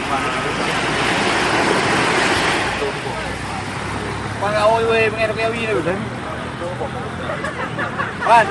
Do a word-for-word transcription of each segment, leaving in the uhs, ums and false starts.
Pang awai weh, mengenai kau ni. Pan.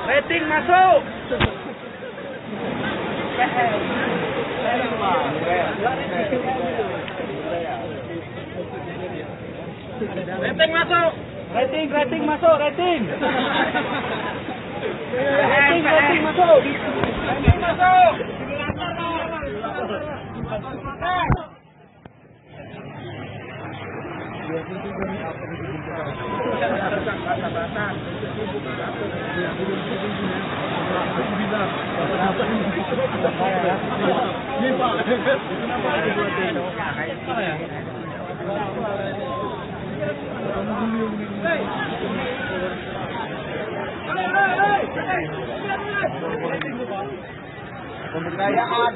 Rating masuk. Rating masuk. Rating, rating masuk, rating. Rating, rating masuk. Rating masuk. Pemberdayaan.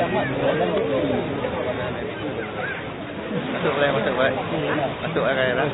Masuk boleh, masuk boleh. Masuk lah, Kak Ira.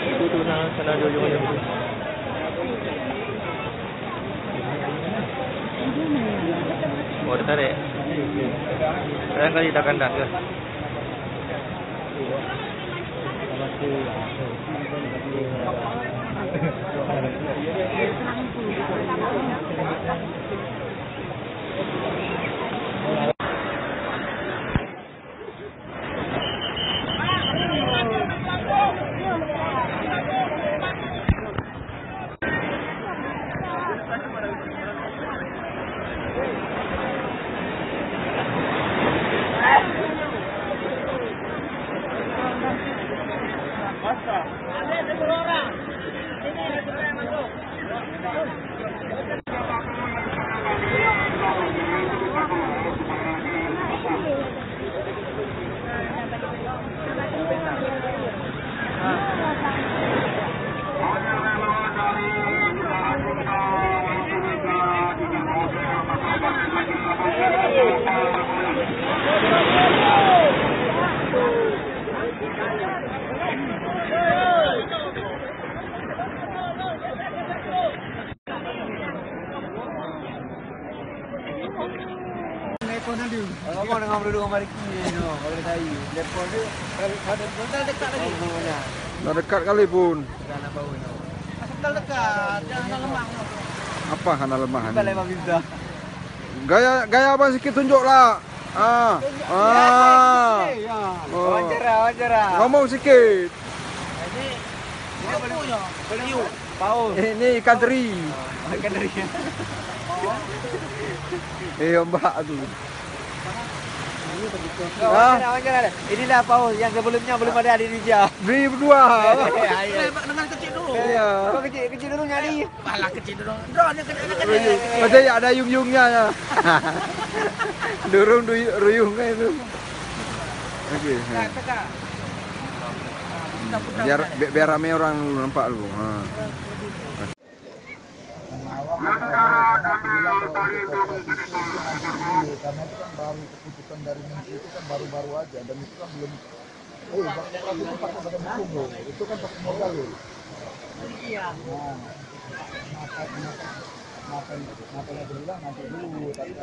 Itu tu sana, sana di ujung tu. Oh, dia tarik. Barangkali dah kandas ke? Telepon tadi. Ngomong dengan Bruno Mariki, no, kalau tadi. Telepon dia, kalau ada, kalau dekat lagi. Oh, mana? Dah dekat kali pun. Dah nak bau, no. Asal dekat, jangan lemah, no. Apa hana lemah ni? Bukan lemah bisa. Gaya, gaya abang sikit tunjuk lah. Ah. Tunjuk. Ah. Ya, ya. Oh. Wajar lah, wajar lah. Ngomong sikit. Jadi, dia boleh, boleh. Paus. Eh, ni ikan teri. Oh, ikan teri. Eh, ombak tu. Ah. Macam mana, macam mana? Inilah paus yang sebelumnya belum ada di Indonesia. Beri berdua. Eh, eh, eh. Dengan kecil dulu. Ya. Kecil, kecil dulu nyari. Alah, kecil dulu. Drone ni kena, kena. Macam ya ada yung-yungnya ya. Dorong duy-, ruyung kan itu. Okey. Ha. Tegak, tegak. Biar, bi-, biar ramai orang dulu nampak dulu. Ha. Karena itu kan baru keputusan dari menteri itu kan baru-baru aja dan itu kan belum, eh, waktu itu pakai badan hukum loh, itu kan pakai modal loh. Nah, maka, maka, maka, maka yang bilang nanti dulu, tapi